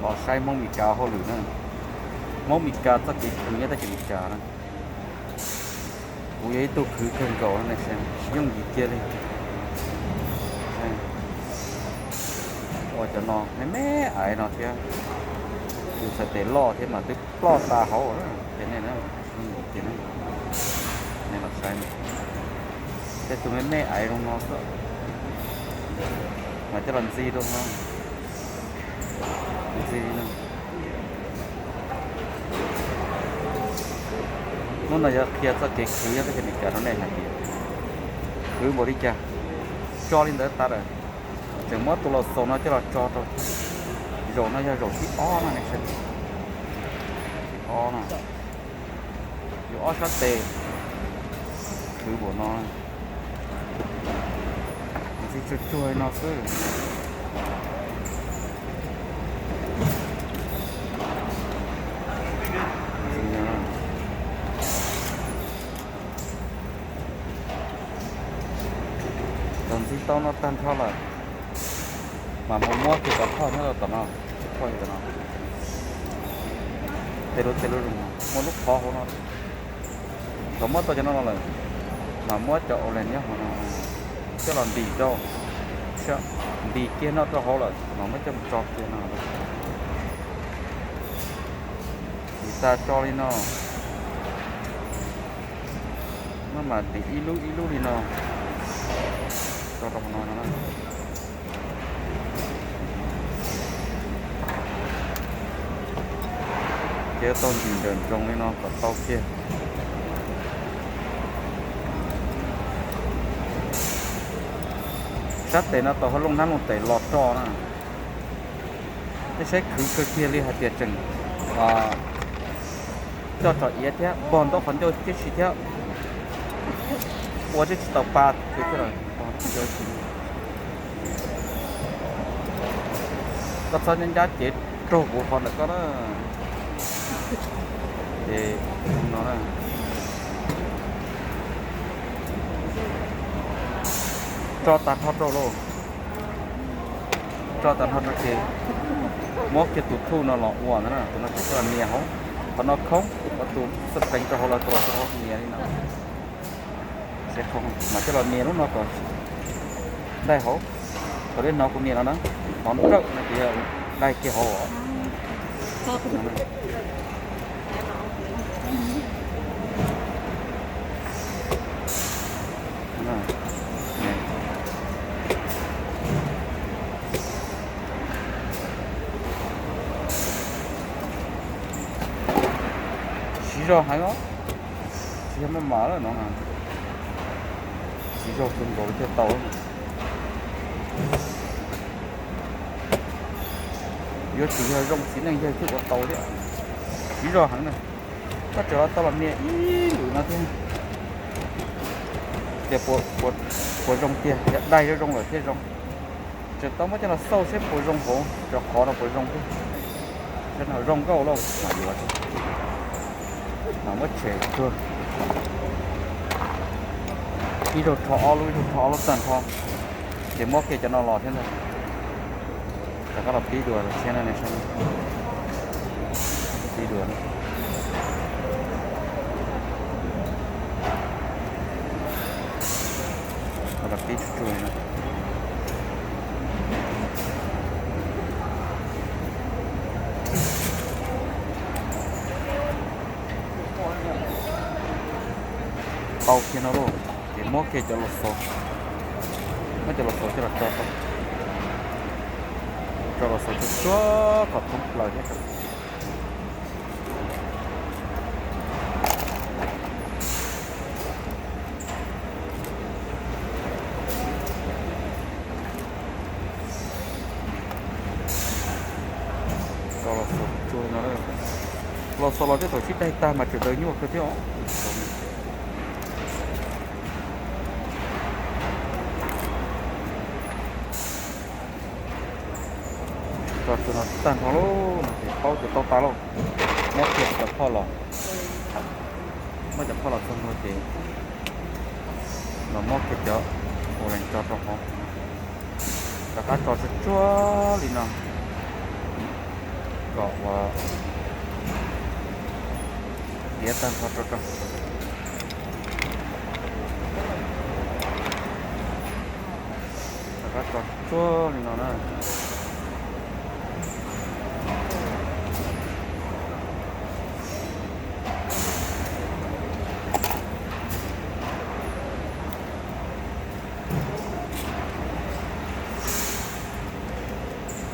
Los saib Hmoob Mes Kas hauj lwm na. Hmoob Mes Kas txoj kev khwv nyob teb chaws Mes Kas na. Kuv yog ib tug khwv kawg nkaus no, tsis yooj yim kiag li. Ua cov no me me aiv no thiab, tus txhais tes loj thiab mas twb ploj tas hauv ces nej na, ces nej los saib, tej tus me me aiv zoo no xwb, mas coj los ntxi rau no, ntxi li no. Hnub no yuav qhia txoj kev khwv nyob teb chaws Amelikas rau nej hais tias khwv npaum li cas, tso li ntawd tas lawm, tseem muab tus laus xaus no coj los tso rau. Zaum no yog zaum thib ob no, thib ob no, yuav ob sab tes khwv npaum no, ntxi tsuag tsuag li no xwb. Thaum ntxi tau no tag nrho lawm, mas mus muab kiag cov phoj nyob rau tom no, phoj tom no, tej lub tej lub zoo no muaj lub qhov hauv no. Thaum muab tau cov no los lawm, mas muab cov ua len nyob hauv no coj los ntim rau, ntim kiag no rau hauv lawm mas muab coj mus tso kiag no. Ntim tas tso li no, no mas ntim ib lub ib lub li no tso rau hauv no no. Ces tau ntim ntawm nroos li no kom tau kiag. Sab tes no tau hauv looj hnab looj tes los rau na. Tej saib khwv kawg kiag li hais tias tseem coj tso iav thiab npog ntaub qhov ncauj tib si thiab, ua tib tsis tau pa khwv thiab. Koj txhob ncab ncab cev raug kuv qhov ntawm koj na. Ces no na, tso tag nrho rau lauj, tso tag nrho rau ces muab kiag tus thuj no los ua ntawd na, tus no ces coj los nias hauv, qhov no khoob, ua tus xab peev rau hauv los tus los rau hauv nias li no. Mas coj los nias lub no kom daig hauv. Thaum li hnov kuv nias no na, hnov nrawm no ces yog daig kiag hauv os. Siv zog heev os, tsis yog maj mam lawm no, siv zog kawg nkaus li thiaj tau. Yuav tsum yog zoo txiv neej yawg thiaj ua tau thiab. Siv zog heev na, koj tseem los tau los nias ib lwm no thiab. Tias puas zoo tiag, yog daig zoo zoo lawm thiaj zoo. Tseem tau muab coj los xauj seb puas zoo hauv cov qhov no puas zoo thiab, seb no zoo nkauj lauj mas yuav, mas muab tshem tuag. Ib zaug rho ob lub, ib zaug rho ob lub tag nrho, ces muab kiag cov no los thiab ntag. Rov qab los pib dua siab na, pib dua, los pib tsuag tsuag. Tau kiag no lauj, ces muab kiag cov los xauv, muab cov los xauv coj los tso rau, tso los xauv tsuag tsuag kom thoob plaws thiab. Tso los xauv tsuag no, los xauv los tej thaum sib daig tag mas tseem daws nyuaj kawg thiab os. Tso tsuag no tag nrho lauj, no ces paub tias tau tas lauj. Muab kiag cov phoj los, muab cov phoj los txog ntua ces los muab kiag cov ua lees tso rau hauv, rov qab tso tsuag tsuag li no. kom ua tiav tag nrho rau rau. Rov qab tso tsuag li no na.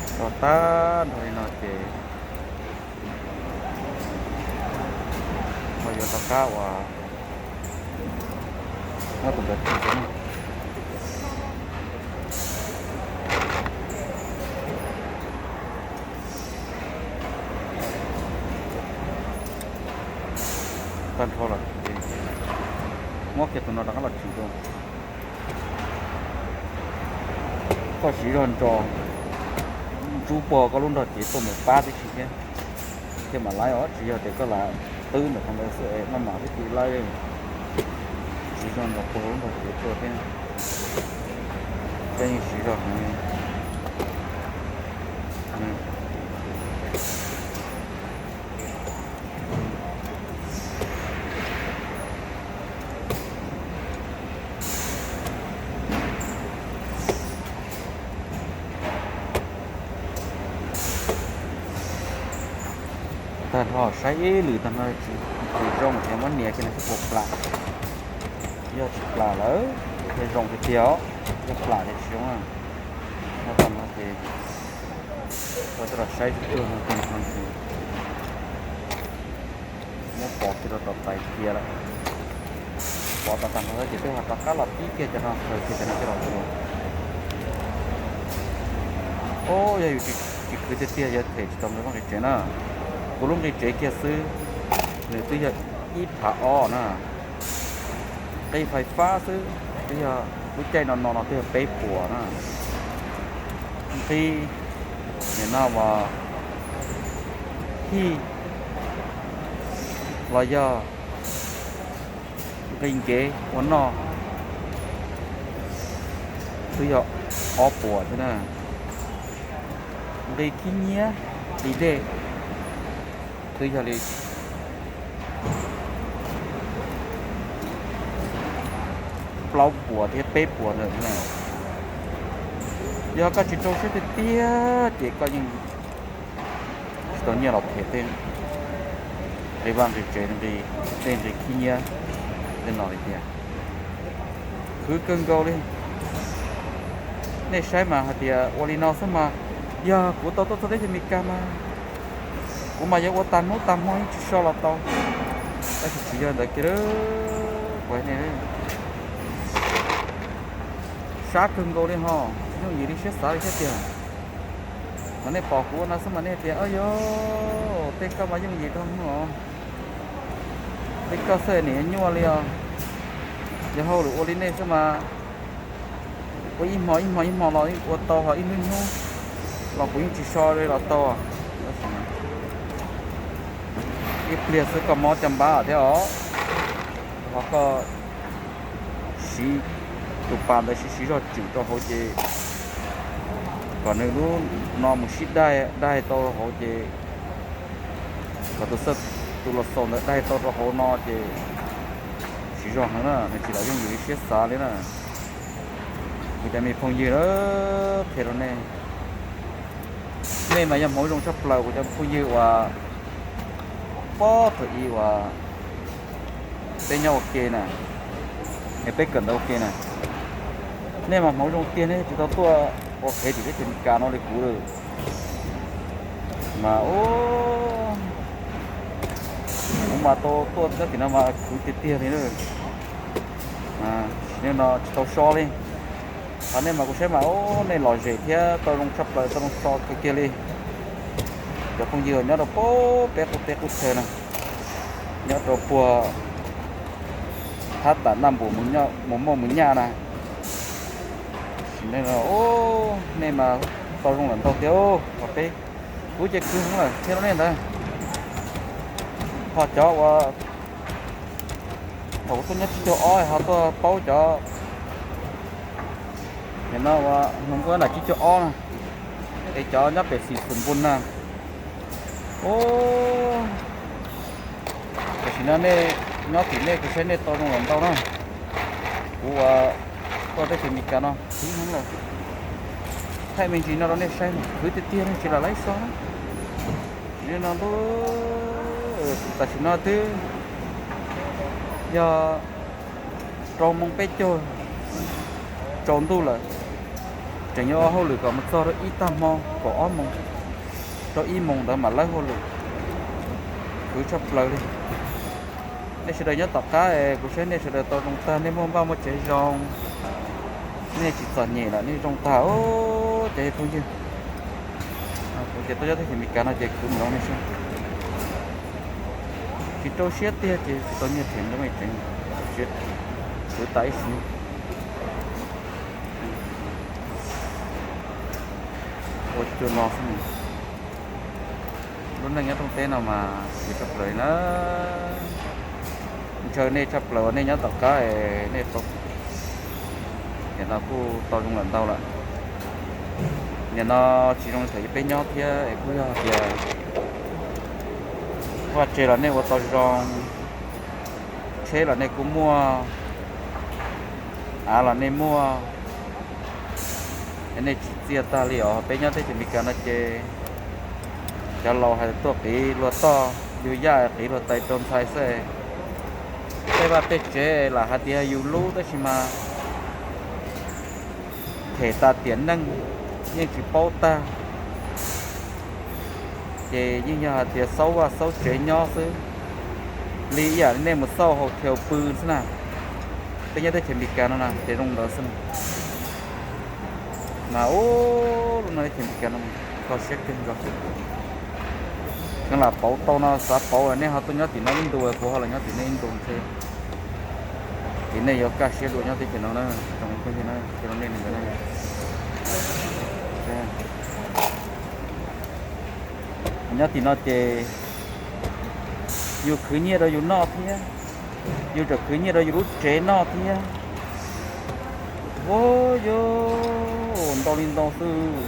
Tso tag nrho li no ces ho yuav rov qab uas muab tus ntawd tso na. Tag nrho lawm ces muab kiag tus no rov qab los tsim dua. Koj siv zog ntso, ntsub puag koj lub nrog cev tuaj mus pab tib si thiab, thiaj mam laib os. Tsis yog tias koj lam twb ntawm qhov ntawd xwb es maj mam twb cia laib li. Siv zog ntso puag lub nrog cev tuaj thiab, koj yeej siv zog heev. Tag nrho saib ib lwm tag nrho tsis zoo ces muab nias kiag no xwb puas plam. Yog tsis plam lawm thiaj zoo tiag tiag os, yog plam ces tsis zoo na. Muab tag nrho ces koj coj los saib tsuag tsuag no tag nrho ces muab pov kiag rau tom tais cia lawm. Pov tag tag nrho ces peb ho rov qab los pib kiag cov no, khaws kiag cov no coj los ua. Os, yog yus tsis khwv tiag tiag yuav them tsis tau nqi vaj nqi tsev na. Kuv lub nqi tsev kiag xwb, nws twb yog ib phav ob na. Nqi fais fab xwb twb yog, lub caij no no no twb yog peb puas na. Nqi nim no mas hij los yog nqi nkev ua noj twb yog ob puas thiab na. Nqi khib nyiab, nqi dej twb yog li plaub puas thiab peb puas ntawd na. Yog koj tsis rau siab tiag tiag ces koj yeej tsis tau nyiaj los them tej nqi vaj nqi tsev, nqi dej nqi khib nyiab tej no li tiag. Khwv kawg nkaus li. Nej saib mas hais tias ua li no xwb mas, yog kuv tau tuaj txog teb chaws Amelikas mas kuv mas yuav ua tag hnub tag hmo yeej tsis so los tau. Tab sis tsis yog ntawd kiag, kuv hais nej, sab kawg nkaus li ho, yooj yim li siab xav li thiab tiag. Mas nej pom kuv ua no xwb mas nej tias, yog tej koj mas yooj yim rau hwv os. Tej koj xwb nim nyuaj li os. Yog hauj lwm ua li nej xwb mas ua ib hmo ib hmo ib hmo los ua tau, ho ib hnub hnub los kuv yeej tsis so li los tau. Ib pliag xwb koj mob caj npab thiab os. Ho koj siv tus pas ntawd siv siv zog tswm rau hauv ces kom nws lub no mus sib daig daig tau rau hauv ces kom tus xawb, tus los xaus ntawd daig tau rau hauv no ces siv zog heev na, nws tsis los yooj yim li siab xav li na. Kuv cov me phooj ywg, qhia rau nej, nej mas yog hmoov zoo tshaj plaws kuv cov phooj ywg uas pob thaum ub uas peb nyob ua ke na, es peb kawm ntawv ua ke na. Nej mas hmoov zoo tiag, nej tsis tau tuaj ua qhev tim teb chaws Amelikas no li kuv lawm. Mas kuv mas tau tuaj nyob tim no mas khwv tiag tiag li na. Sim neej no tsis tau so li. Ho nej mas kuv saib mas, ub, nej lom zem thiab tau zoo tshaj plaws, tau zoo so kawg kiag li. Cov phooj ywg nyob rau pem qub teb qub chaw na, nyob rau puag thab tam Naj Npum mus Muaj Mus Nyaj na. Sim neej no, ub, nej mas tau zoo lawm ntau tiag. Ho peb, kuv ces khwv heev lawm thiab rau nej ntawd. Ho cov uas thaum kuv tuaj nyob tsib caug ob ho tuaj paub cov, nim no uas hluas nkauj nram tsib caug ob na, es cov nyob pem Xim Xus Npun na, Ub, tam sim no nej nyob tim nej kuv saib nej tau zoo lawm ntau na. Kuv ua tuaj teb chaws Amelikas no khwv heev lawm. Thaij me ntsis no rau nej saib, khwv tiag tiag no tsis lam laib xo na. Tam sim no twb yog rau moos peb caug tsaus ntuj lawm, tseem yuav ua hauj lwm kom mus txog rau ib tag hmo kaum ob moos rau ib moos ntawd mam lawb hauj lwm. Khwv tshaj plaws li. Nej sawv daws nyob tom qab es kuv saib nej sawv daws tau zoo tag, nej muaj npaj muaj tsev zoo, nej tsis txom nyem lawm, nej zoo tag os cov phooj ywg. Kuv ces tuaj nyob teb chaws Amelikas no ces khwv mus zoo nej saib. Tsis rau siab tiag ces tsis tau nyiaj them rau mej tsev, tau siab khwv tas ib sim neej. Ua cuag no xwb. Lub neej nyob rooj teb no mas khwv tshaj plaws li na. Ntshaw nej tshaj plaws uas nej nyob tom qab es nej tau, nim no kuj tau zoo lawm ntau lawm. Nim no tsis zoo li thaum peb nyob thiab es kuj yog hais tias vaj tse los nej ua tau zoo, tsheb los nej kuj muaj, av los nej muaj, es nej tsis txiaj tag li os. Peb nyob teb chaws Amelikas no ces cov laus hais tias tuaj qiv luag toj, yug yaj qiv luag tais rau ntxhais xwb. Tej vaj tej tsev lam hais tias yus lub tab sis mas them tas tiam neej yeej tsis paub tag, ces yeej yog hais tias xauj vaj xauj tsev nyob xwb, li ib yam li nej mus xauj hotel pw xwb na. Peb nyob teb chaws Amelikas no na ces zoo ntawd xwb na. Mas ub, lub neej teb chaws Amelikas no kho siab kawg nkaus. Kheev lam pauv tau no xav pauv nej ho tuaj nyob tim no ib ntus, kuv ho los nyob tim nej ib ntus ntshe tim nej yuav kaj siab dua nyob teb chaws no na, tsoom phooj ywg na, nej ntawd na. Nyob tim no ces yus khwv nyiaj rau yus noj thiab, yus tseem khwv nyiaj rau yus lub tsev noj thiab. Ua yus ntau li ntau xwb.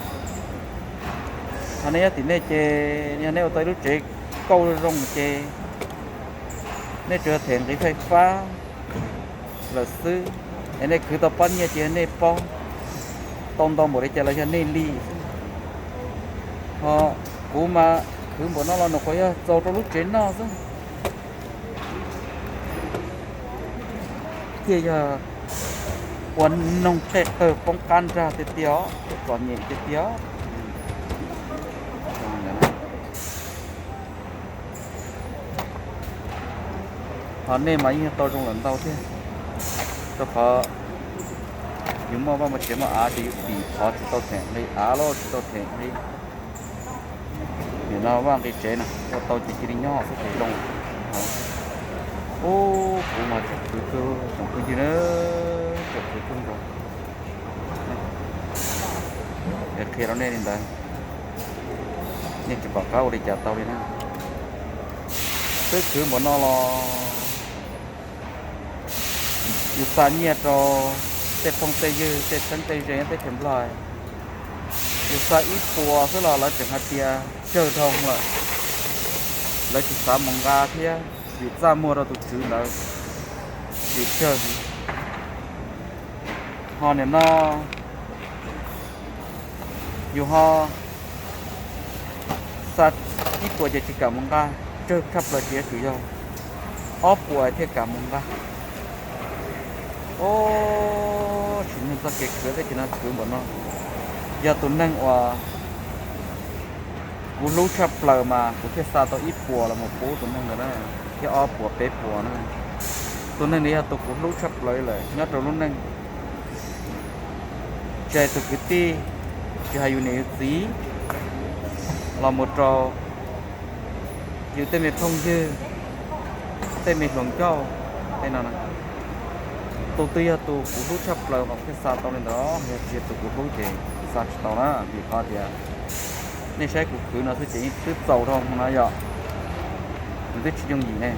Ho nej nyob tim nej ces yog nej ua tau ib lub tsev kauj zoo ces nej tsuas them nqi fais fab lawm xwb, es nej khwv tau pab nyiaj ces nej paub, tau ntau npaum li cas los yog nej li xwb. Ho kuv mas khwv npaum no los nyuam qhuav yog txaus rau lub tsev noj xwb. Thiaj yog ua noog tej qawg poob qab nrag tiag tiag os, txom nyem tiag tiag os. Ho nej mas yeej tau zoo lawm ntau thiab, rau qhov yus muaj vaj muaj tsev muaj av ces yus dim qhov tsis tau them nqi av los tsis tau them nqi. Nim no vaj nqi tsev na ua tau ces cia li nyob xwb ces zoo. Ub, kuv mas tseem khwv kawg tsoom phooj ywg na, tseem khwv kawg nkaus. Qhia rau nej li ntawd, nej tsis pom qab ua li cas tau li na. Twb khwv npaum no los yus xa nyiaj rau tej phooj tej ywg tej txheeb tej ze nyob teb chaws Nplog, yus xa ib puas xwb los lawv tseem hais tias tsawg dhau lawm. Lawv tsis xav mus nqa thiab vim txaj muag rau tus tswv ntawd, vim tsawg. Ho nim no yus ho xa ib puas ces tsis kam mus nqa, tsawg tshaj plaws ces yuav tsum yog ob puas thiaj kam mus nqa. Ub, sim neej txoj kev khwv teb chaws no khwv npaum no. Yog tus neeg uas kuv hlub tshaj plaws mas kuv thiaj xa tau ib puas los mus pub tus neeg ntawd na, thiab ob puas peb puas na. Tus neeg ntawd yog tus kuv hlub tshaj plaws lawm nyob rau lub neej. Tsis hais tus kwv tij, tsis hais yus niam yus txiv, los mus rau yus tej me phooj ywg, tej me hluas nkauj, tej no, tus twg yog tus kuv hlub tshaj plaws mas kuv thiaj xa tau li ntawd, yog tsis yog tus kuv hlub ces xa tsis tau na, vim qhov tias nej saib kuv khwv no xwb ces yeej twb txaus dhau no yom. Nws twb tsis yooj yim ne.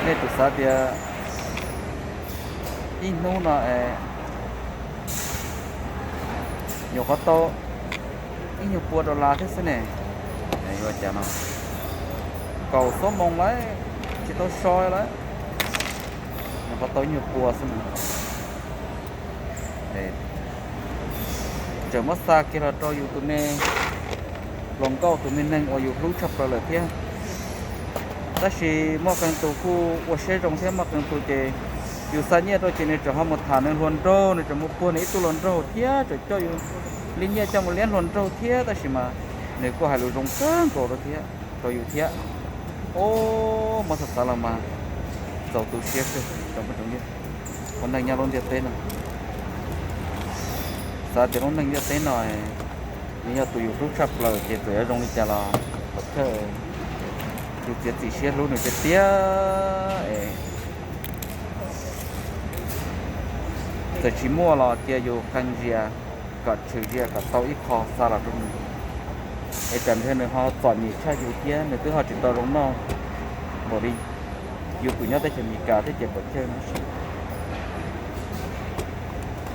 Nej tus xav tias ib hnub no es nyuam qhuav tau ib nyuag pua dollar thiab xwb ne. Ua cas no, kaum xuab moos lawm, tsis tau so lawm, nws qhov tau ib nyuag pua xwb no. Tseem muab xa kiag los rau yus tus me hluas nkauj, tus me neeg uas yus hlub tshaj plaws lawm thiab. Tab sis muaj qee tus kuj ua siab zoo thiab, muaj qee tus ces yus xa nyiaj rau ces nws tseem ho mus tham nws hluas nraug, nws tseem mus puag nws ib tug hluas nraug thiab, tseem coj yus li nyiaj coj mus liab hluas nraug thiab, tab sis mas nws kuj hais lus zoo kawg nkaus rau thiab, rau yus thiab. Os, muab xav xav los mas txaus tu siab kawg. Ua neej nyob lub ntiaj teb no, xav tias lub neej ntiaj teb no, nws yog tus yus hlub tshaj plaws ces txawm yuav zoo li cas los pom thawj, yus txiav txim siab hlub nws tiag tiag es txawm tsis muaj los cia yus qee zias, kom tshwm zias kom tau ib qho xa los rau nws, es tsam ntshe nws ho txom nyem tshaj yus thiab, nws twb ho tsis tau zoo noj npaum li yus tus nyob teb chaws Amelikas thiab ces pom thawj no.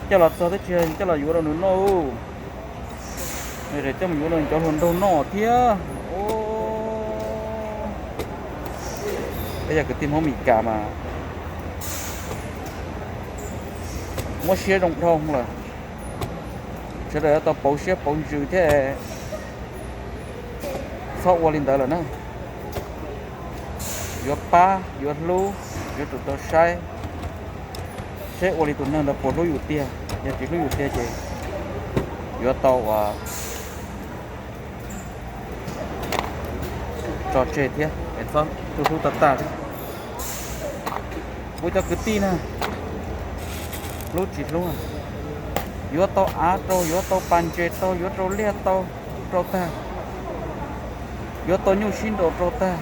Coj los txog twb tsis yog coj los yuav rau nws noj, nws tseem coj mus yuav rau cov hluas nraug noj thiab. Peb yog kwv tij Hmoob Amelikas mas muab siab zoo dhau lawm, sawv daws yuav tau pauv siab pauv ntsws thiab, txhob ua li ntawd lawm na. Yuav pab yuav hlub, yuav tsum tau saib seb ua li tus neeg ntawd puas hlub yus tiag. Yog tsis hlub yus tiag ces yuav tau ua tso tseg thiab es txhob hlub tag tag thiab. Kuv cov kwv tij na, hlub tsis hlub, yuav tau av rau, yuav tau pas ntses rau, yuav rau liaj tau rau tag, yuav tau nyuj sib nraus rau tag,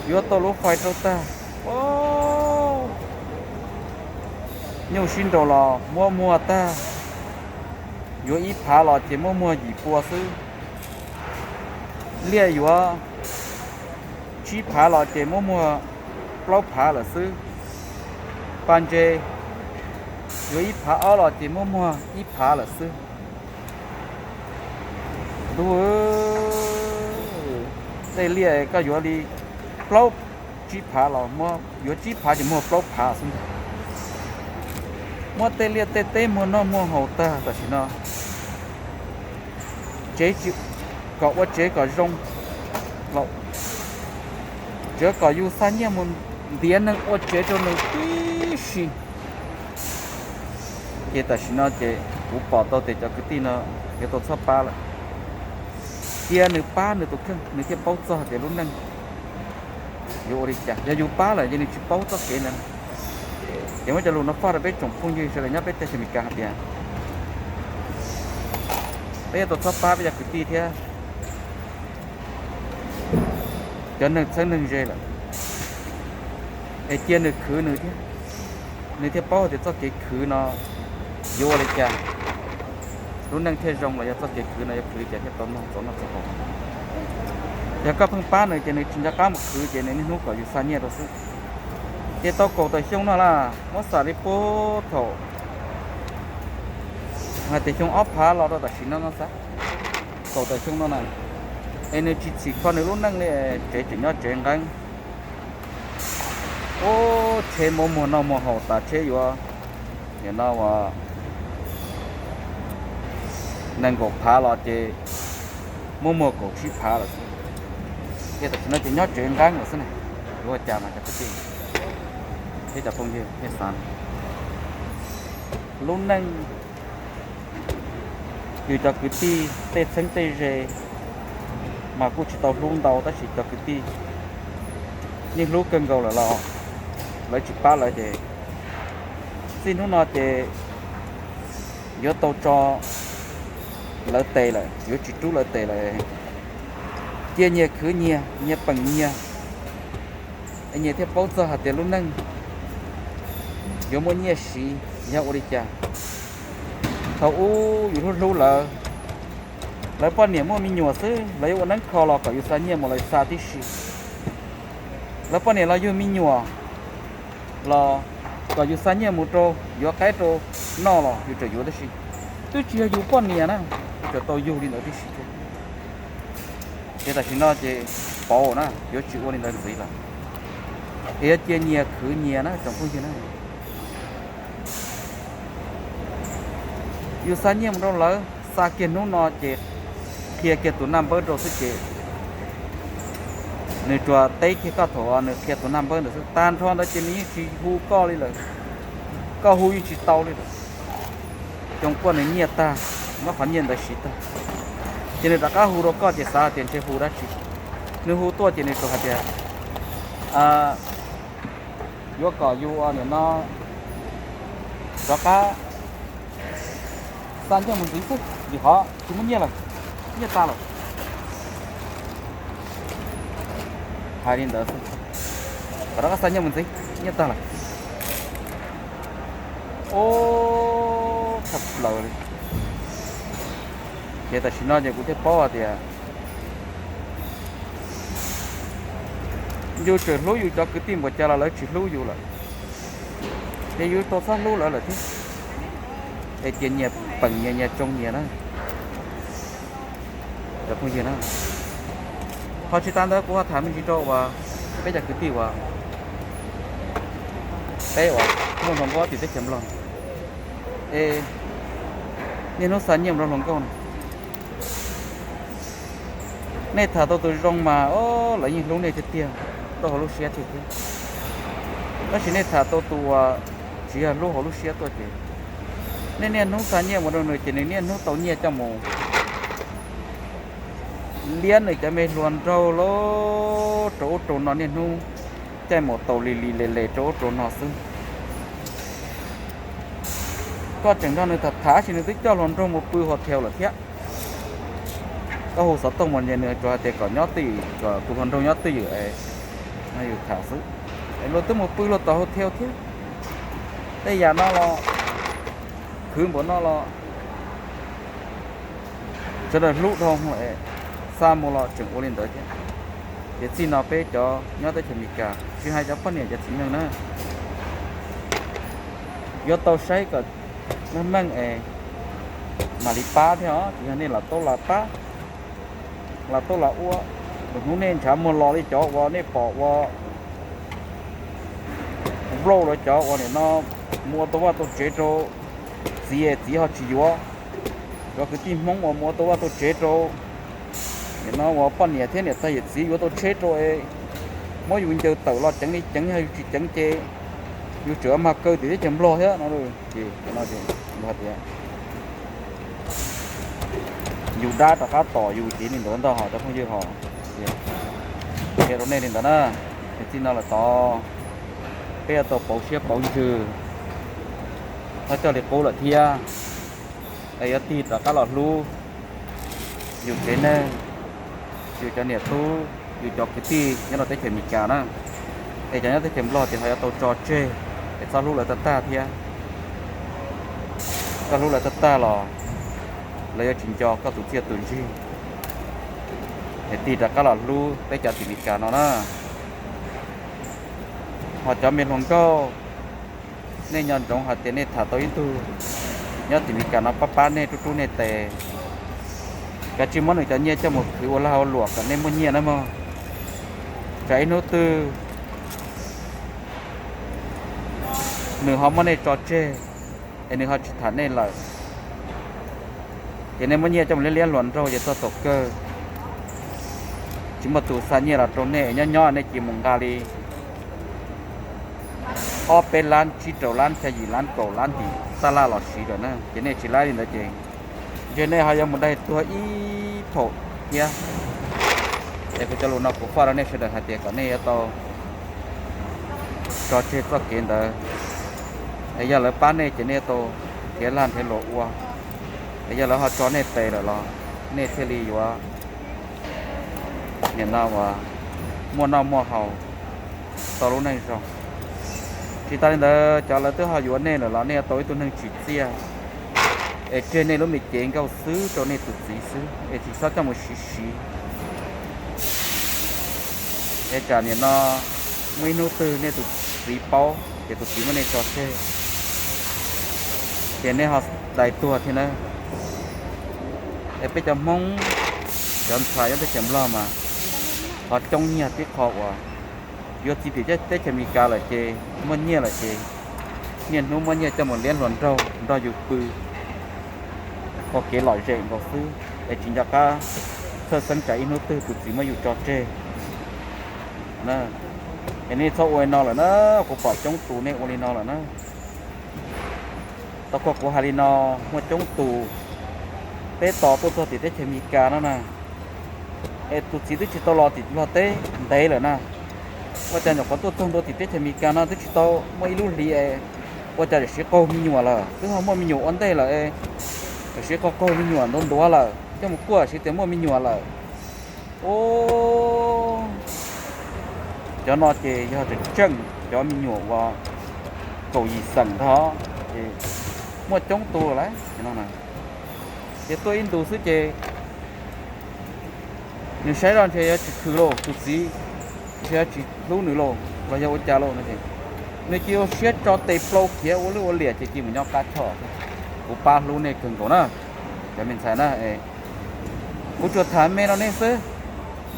yuav tau lub fais rau tag. Nyuj sib nraus los muab muag tag, yuav ib phav los ces muab muag yim pua xwb. Liaj yuav tsib phav los ces muab muag plaub phav lawm xwb. Pas ntses yuav ib phav ob los ces muab muag ib phav lawm xwb. Ntuj, tej liaj koj yuav li plaub tsib phav los, yuav tsib phav ces muag plaub phav xwb ntag. Muab tej liaj tej teb muag noj muag haus tag tam sim no, tsev, kom ua tsev kom zoo los tsuav kom yus xa nyiaj mus ntiav neeg ua tsev rau nws tib si. Ces tam sim no ces kuv pom tau tias cov kwv tij no yuav tau txhob pab lawm. Cia nws pab nws tus kheej, nws thiaj paub txog hais tias lub neej yuav ua li cas. Yog yus pab lawm ces nws tsis paub txoj kev ntawd. Ces muab cov lus no faj rau peb tsoom phooj ywg sawv daws nyob peb teb chaws Amelikas hais tias peb yuav tau txhob pab peb cov kwv tij thiab cov neeg txheeb neeg ze lawm, es cia nws khwv nws thiab, nws thiaj paub hais tias txoj kev khwv no yuav ua li cas, lub neej thiaj zoo, los yog txoj kev khwv no yuav khwv li cas thiaj tau noj txaus noj txaus haus. Yog koj pheej pab nws ces nws tsis nco qab mus khwv ces nws niaj hnub kom yus xa nyiaj rau xwb. Ces tau kaum tawm xyoo no las, muab xam li puag thaum hais tias xyoo ob phav los rau tam sim no no xav, kaum tawm xyoo no na, es nws tsis txhim kho nws lub neej li, tsev tseem nyob tsev nqeeb. Ub, tsheb muab muag noj muag haus tas tsheb yuav, nim no uas nees nkaum phav los ces muab muag kaum tsib phav lawm xwb. Ces tam sim no ces nyob tsev nqeeb lawm xwb ne. Yuav ua cas mas cov kwv tij thiab cov phooj ywg nej xav, lub neej yus cov kwv tij tej txheeb tej ze mas kuj tsis tau hlub ntau, tab sis cov kwv tij yeej hlub kawg nkaus lawm los lawv tsis pab lawv ces txij hnub no ces yuav tau tso lawv tes lawm, yuav tsis rub lawv tes lawm. Cia nyias khwv nyias, nyias peem nyias, es nyias thiaj paub txog hais tias lub neej yuav muaj nyiaj siv yog ua li cas. Thaum ub yus hlub hlub lawv, lawv poj niam muaj me nyuam xwb, lawv yuav ua neeb kho los kom yus xa nyiaj mus los xa tib si. Lawv poj niam los yug me nyuam los kom yus xa nyiaj mus rau yuav qaib rau noj los yus tseem yuav tib si. Twb tsis yog yus poj niam na, yus tseem tau yug li ntawd tib si thiab. Ces tam sim no ces pauv na, yuav tsis ua li ntawd ntxiv lawm. Es yuav cia nyias khwv nyias na tsoom phooj ywg na. Yus xa nyiaj mus rau lawv, xa kiag hnub no ces qhia kiag tus naj npawb rau xwb ces nws tsuas teb kiag koj thaum nws qhia tus naj npawb ntawd xwb. Tag nrho ntawd ces nws yeej tsis hu koj li lawm, koj hu yeej tsis tau li lawm. Xyoo kuaj nws nyiaj tag, muab qhov nyiaj ntawd siv tag, ces nws rov qab hu rau koj ces xav tias ntshe hu dab tsi. Nws hu tuaj ces nws tsuas hais tias yuav kom yus nim no rov qab xa nyiaj mus ntxiv xwb vim qhov tsis muaj nyiaj lawm, nyiaj tag lawm. Hais li ntawd xwb, kom rov qab xa nyiaj mus ntxiv, nyiaj tag lawm. Ub, tshaj plaws li. Ces tam sim no ces kuv thiaj paub hais tias yus tseem hlub yus cov kwv tij npaum cas los lawv tsis hlub yus lawm, ces yus tau txhob hlub lawv lawm thiab. Es cia nyias peem nyias, nyias tsoo nyias na. Cov phooj ywg na, ho tsis tas ntawd kuv ho tham me ntsis rau uas peb cov kwv tij uas peb uas muaj hluas nkauj tim teb chaws Nplog, es niaj hnub xa nyiaj mus rau hluas nkauj no. Nej tham tau tus zoo mas o, lawv yeej hlub nej tiag tiag, rau hauv lub siab tiag tiag. Tab sis nej tham tau tus uas tsis yog hlub hauv lub siab tuaj ces nej niaj hnub xa nyiaj mus rau nws ces nws niaj hnub tau nyiaj coj mus liab nws cov me hluas nraug lauj, rau ub rau no, niaj hnub caij mus tau li li le le rau ub rau no xwb. Koj tseem nrog nws tham tham sis nws twb coj hluas nraug mus pw hotel lawm thiab. Koj hu xov tooj mus ces nws tsuas hais tias kom nyob twj ywm, kom tus hluas nraug nyob twj ywm es no yus tham xwb. Es luag twb mus pw luag tom hotel thiab. Tej yam no los khwv npaum no los sawv daws hlub dhau, xa mus los tseem ua li ntawd thiab. Ces txij no peb cov nyob teb chaws Amelikas, tsis hais cov poj niam cov txiv neej na, yuav tau saib kom meej meej es mam li pab thiab os. Tsis yog nej lam tau lam pab, lam tau lam ua, lwm hnub nej ntshav muag los li cov uas nej pom ua nplooj los cov uas nim no mus ua tau vaj tau tsev rau txiv es txiv ho tsis yuav. Cov kwv tij Hmoob uas mus ua tau vaj tau tsev rau nim no uas poj niam thiab niam tais yawm txiv yuav tau tsheb rau es muab yus ncaws tawm los ceev li ceev, yog yus tsis ceev ces yus tseem mag kaw tim teb chaws Nplog thiab no. Ces no ces yus hais tias yus dab rov qab tom yus ces li ntawd ntag hos cov phooj ywg hos. Qhia rau nej li ntawd na, es txij no lawm tod peb yuav tau pauv siab pauv ntsws, txhob coj li qub lawm thiab. Es yuav tig rov qab los hlub yus tsev neeg, yus cov niam tub, yus cov kwv tij nyob rau teb chaws Amelikas na. Es cov nyob teb chaws Nplog ces ho yuav tau tso tseg, es txhob hlub lawv tag tag thiab. Koj hlub lawv tag tag los lawv yuav tsis nco koj tus txiaj tus ntsig. Es tig rov qab los hlub peb cov tim Amelikas no na. Ho cov me hluas nkauj, nej nco ntsoov hais tias nej tham tau ib tug nyob tim Amelikas no pab pab nej, rub rub nej tes, kav tsij muab nws cov nyiaj coj mus khwv ua lag ua luam kom nej muaj nyiaj na mog. Tsam ib hnub twg nws ho muab nej tso tseg, es nws ho tsis tham nej lawm, ces nej muab nyiaj coj mus liab liab hluas nraug ces txog thaum kawg tsis muaj tus xa nyiaj los rau nej, nyob nyob nej cia mus nqa li ob peb lab, tsib rau lab, xya yim lab, kaum lab ntim taj laj los siv lawm na, ces nej tsis laib li ntawd ces ntshe nej ho yuav mus daig tuag ib phaum thiab. Es kuv cov lus no kuv faj rau nej sawv daws hais tias kom nej yuav tau tso tseg txoj kev ntawd. Es yog lawv pab nej ces nej yuav tau nrhiav lag nrhiav luam ua. Es yog lawv ho tso nej tes lawm los nej thiaj li yuav nim no uas muaj noj muaj haus tau lub neej zoo. Tsis tas li ntawd, cov lawv twb ho yuav nej lawm los nej yuav tau ib tug neeg tsim txiaj, es tseg nej lub me cev nkauj xwb rau nej tus txiv xwb, es tsis txhob coj mus siv siv. Es tsam nim no muaj ib hnub twg nej tus txiv paub ces tus txiv muab nej tso tseg, ces nej ho dai tuag thiab na. Es peb cov Hmoob Cov ntxhais nyob teb chaws Nplog mas qhov coob nyiaj tib qho uas yuav txiv tim teb chaws Amelikas lawm ces muaj nyiaj lawm ces niaj hnub muab nyiaj coj mus liab hluas nraug nrog yus pw ua kev lom zem nkaus xwb es tsis nco qab txhawj xeeb tsam ib hnub twg tus txiv muab yus tso tseg. Es nej txhob ua li no lawm na, kuv pom coob tus nej ua li no lawm na. Tau koj kuv hais li no, muaj coob tus peb tos tuaj txog tim teb chaws Amelikas no na, es tus txiv twb tsis tau los tim Nplog teb ntev lawm na. Ua cas nyuam qhuav tuaj txog ntua tim teb chaws Amelikas no twb tsis tau muaj ib lub hlis es ua cas tam sim qaug me nyuam lawm, twb ho muaj me nyuam ua ntej lawm es tam sim qaug qaug me nyuam ntuav ntuav lawm, coj mus kuaj tam sim tias muaj me nyuam lawm. Ub, cov no ces yog tseem tseem cov me nyuam uas kaum yim xeem ntag, ces muaj coob tus lawm. Ces tuaj ib ntus xwb ces nws saib zoj ntshe yuav tsis khwv lauj, tus txiv ntshe yuav tsis hlub nws lauj los yog ua cas lauj no ces nws cia li ua siab tso tes plaws khiav ua lwj ua liam ces cia mus nyob qab choj. Kuv pab hlub nej kawg nkaus na, cov me ntxhais na. Kuv tsuas tham me rau nej xwb,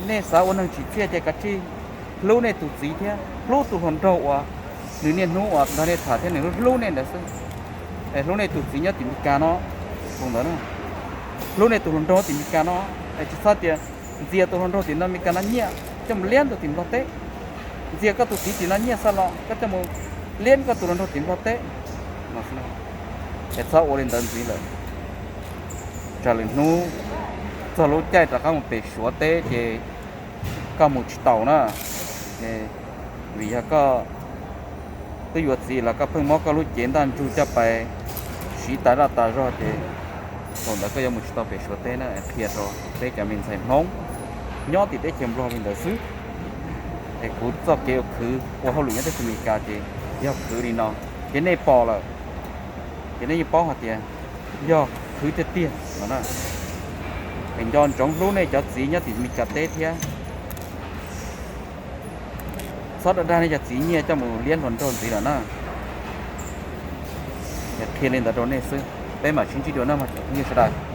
nej xav ua neeg tsim txiaj ces kav tsij hlub nej tus txiv thiab hlub tus hluas nraug uas nws niaj hnub uas nrog nej tham thiab nws hlub nej ntawd xwb. Es hlub nej tus txiv nyob tim Amelikas no, tus ntawd na, hlub nej tus hluas nraug tim Amelikas no, es tsis txhob tias ntxias tus hluas nraug tim no Amelikas no nyiaj coj mus liab ntua tim Nplog teb, ntxias koj tus txiv tim no nyiaj xa los koj coj mus liab koj tus hluas nraug tim Nplog teb. Es txhob ua li ntawd ntxiv lawm, tsam lwm hnub txog lub caij rov qab mus pem Suav teb ces koj mus tsis taus na. Vim yog koj twb yuav txiv los koj pheej muab koj lub cev ntaj ntsug coj pais siv tas zaj tas zog ces thaum ntawd koj yuav mus tsis tau pem Suav teb na. Qhia rau peb cov me ntxhais Hmoob nyob tim teb chaws Nplog li ntawd xwb. Es kuv txoj kev ua khwv ua hauj lwm nyob teb chaws Amelikas ces yog khwv li no, ces nej pom lawm ces nej yeej paub hais tias yog khwv tiag tiag no na. Es nco ntsoov hlub nej cov txiv nyob tim Amelikas teb thiab, txhob dag dag nej cov txiv nyiaj coj mus liab hluas nraug ntxiv lawm na. Qhia li ntawd rau nej xwb, peb mam sib ntsib dua na mog cov phooj ywg sawv daws.